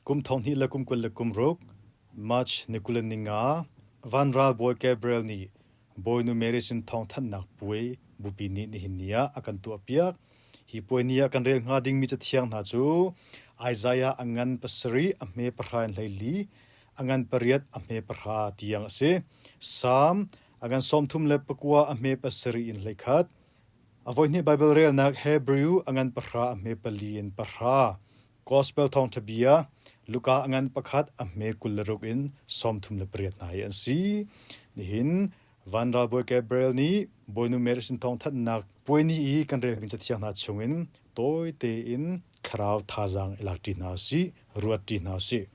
Kum thonghnih le kum 26 March ni 25 Vanral bawi Gabriel nih Bawinu Mary sin thawngthanhnak puai bupi nih nihin ni ah a kan tuahpiak. Hi puai ni ah kan rel hnga dingmi cathiang hna cu Isaiah a ngan pasarih a hme pahra in 14, a ngan pariat a hme pahra tiang a si. Salm a ngan 39 a hme pasarih in 11, A voihnih Baibal relnak Hebrew a ngan pahra a hme pali in pahra. Gospel thawngṭha bia Luka a ngan pakhat a hme 26 in 38 hna hi an si. Nihin van ralbawi Gabriel nih Bawinu Mary sin thawngthanhnak puai ni i kan relmi cathiang hna chungin tawi tein thlarau thazaang i lakṭi hna usih, ruatṭi hna usih.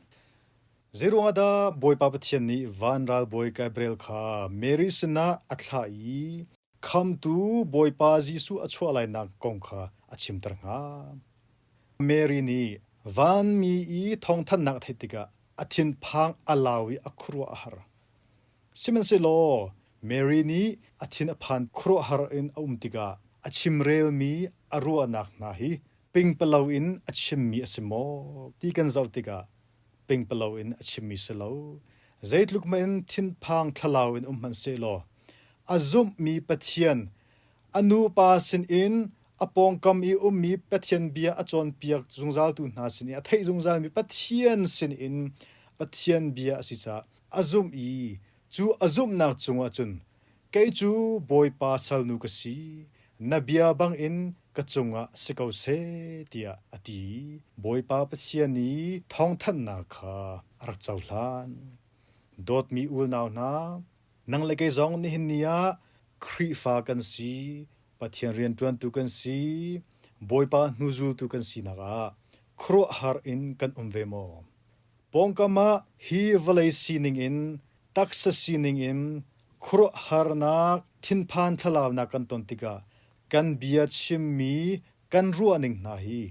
Zeiruangah dah Bawipa Pathian nih van ralbawi Gabriel kha Mary sinah a thlah i Khamtu Bawipa Jesuh a chuah lainak kong kha a chimter hnga? Mary nih vanmi i thawngthanhnak a theih tikah a thinphang a lau i a khuaruah a har. Sihmanhsehlaw Mary nih a thin a phan khuaruahhar in a um tikah a chimrelmi a ruahnak hna hi pingpalo in a chimmi a si maw ti kan zoh tikah pingpalo in a chimmi si lo. Zeitluk hmanh in thinphang thlalau in um hmanh sehlaw a zumhmi Pathian a nupa sinin a pawngkam i ummi Pathian bia a cawnpiak zungzaltu hna sin i a theih zungzalmi Pathian sinin Pathian bia a si caah a zumh i cu a zumhnak cungah cun kei cu Bawipa salnu ka si, na bia bangin ka cungah si ko seh tiah a ti i Bawipa Pathian i thawngthanhnak kha a rak cohlan. Dawtmi unau hna, nang le kei zong nihin ni ah Khrihfa kan si, Pathian rianṭuantu kan si, Bawipa hnuzultu kan sinak ah khuaruahhar in kan um ve maw? Pawngkam ah hi vawlei sining in, taksa sining in khuaruahharnak, thinphan thlalaunak kan ton tikah kan bia chimmi kan ruahning hna hi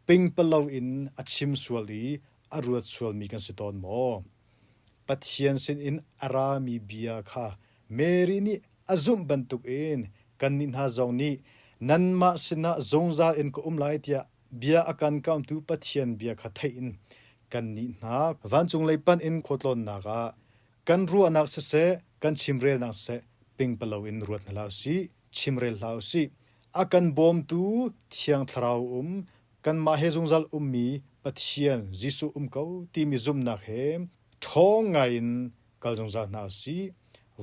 pingpalo in a chim sual i a ruat sualmi kan si tawn maw? Pathian sinin a rami bia kha Mary nih a zumh bantukin kannih hna zong nih nanmah sinah zungzal in ka um lai tiah bia a kan kamtu Pathian bia kha theih in kannih hna vancung lei panh in khualtlawnnak ah kan ruahnak siseh kan chimrelnak siseh pingpalo in ruat hna hlah usih, chimrel hlah usih. A kan bawmtu Thiang Thlarau um, kanmah he zungzal ummi Pathian Jesuh um ko timi zumhnak he ṭhawng ngai in kal zungzal hna usih.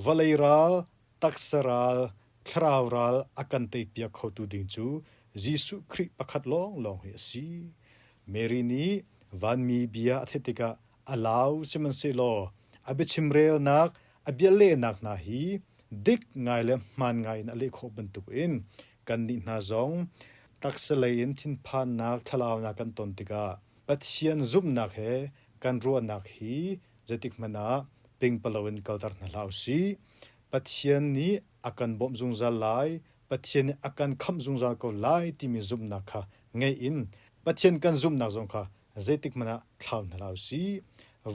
Vawlei ral, taksa ral, thlarau ral a kan teipiak khotu ding cu Jesuh Khrih pakhat lawnglawng hi a si. Mary nih vanmi bia a theih tikah a lau sihmanhsehlaw a biachimrelnak, a bialehnak hna hi dik ngai le hmaan ngai in a leh khawh bantukin kannih hna zong taksa lei in thinphannak, thlalaunak kan ton tikah Pathian zumhnak he kan ruahnak hi zeitik hmanh ah pingpalo in kalter hna hlah usih. Pathian nih a kan bawmh zungzal lai, Pathian nih a kan khamh zungzal ko lai timi zumhnak kha ngeih in Pathian kan zumhnak zong kha zeitik hmanh ah thlau hna hlah usih.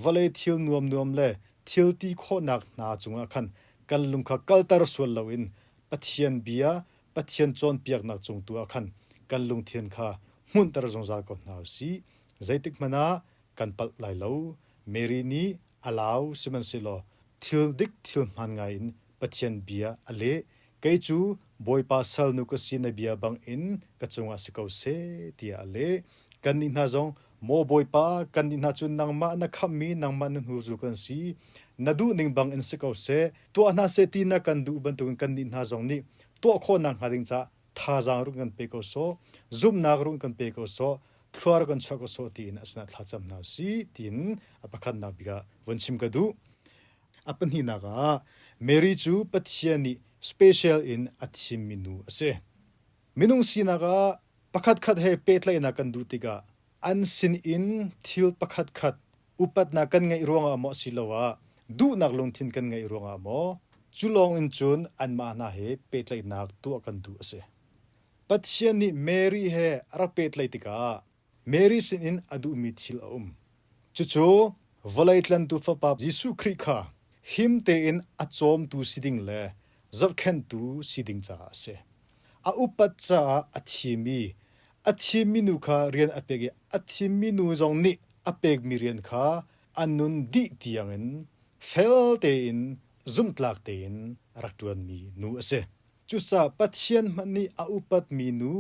Vawlei thil nuamnuam le thil ti khawhnak hna cungah khan kan lung kha kalter sual loin Pathian bia, Pathian cawnpiaknak cung tu ah khan kan lungthin kha hmunhter zungzal ko hna usih. Zeitik hmanh ah kan palh lai lo. Mary nih a lau sihmanhsehlaw thil dik thil hmaan ngai in Pathian bia a leh. Kei cu Bawipa salnu ka si na bia bangin ka cungah si ko seh tiah a leh. Kannih hna zong Maw Bawipa, kannih hna cu nangmah na khamhmi nangmah na hnuzul kan si. Na duhning bangin si ko seh. Tuah hna seh ti na kan duh bantukin kannih hna zong nih tuah khawhnak hnga ding caah thazaang rung kan pe ko sawh, zumhnak rung kan pe ko sawh, thluar kan chuah ko sawh tiin a sinah thlacam hna usih tiin a pakhatnak bik ah vun chim ka duh. A pahnihnak ah Mary cu Pathian nih special in a thimmi nu a si. Minung sinak ah pakhatkhat he pehtlaihnak kan duh tikah an sinin thil pakhatkhat upatnak kan ngeih ruangah maw asiloah duhnak lungthin kan ngeih ruangah maw cu lawng in cun anmah hna he pehtlaihnak tuah kan duh a si. Pathian nih Mary he a rak pehtlaih tikah Mary sinin a duhmi thil a um. Cucu vawlei tlantu Fapa Jesuh Khrih kha him tein a cawmtu si ding le zohkhenhtu si ding caah a si. A upat caah a thim i a thimmi nu kha rian a pek i a thimmi nu zong nih a pekmi rian kha a nun dih tiangin fel tein zumhtlak tein a rak ṭuanmi nu a si. Cucaah Pathian hmanh nih a upatmi nu,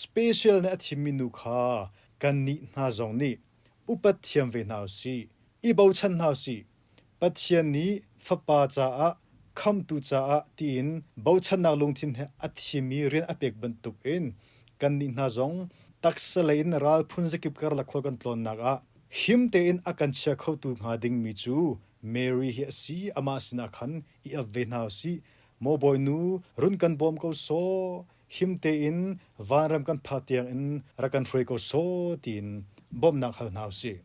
special nih a thimmi nu kha kannih hna zong nih upat thiam ve hna u sih, i bochan hna u sih. Pathian nih Fapa caah, Khamhtu caah tiin bochannak lungthin he a thimi rian a pek bantukin kannih hna zong taksa lei in ral phun zakip karlak khual kan tlawnnak ah him tein a kan chia khotu hnga dingmi cu Mary hi a si. Amah sinah khan i ap ve hna u sih. Maw Bawinu, run kan bawm ko sawh. Him tein vanram kan phak tiangin rak kan hruai ko sawh tiin bawmhnak hal hna u sih.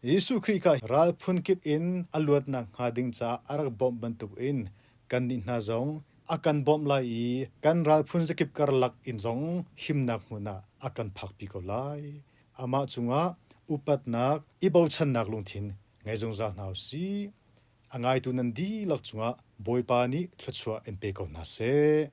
Jesuh Khrih kha ral phunkip in a luatnak hnga ding caah a rak bawmh bantukin kannih hna zong a kan bawmh lai i kan ral phunzakip karlak in zong himnak hmun ah a kan phakpi ko lai. Amah cungah upatnak, i bochannak lungthin ngei zungzal hna u sih. A ngaitu nan dihlak cungah Bawipa nih thluachuah in pe ko hna seh.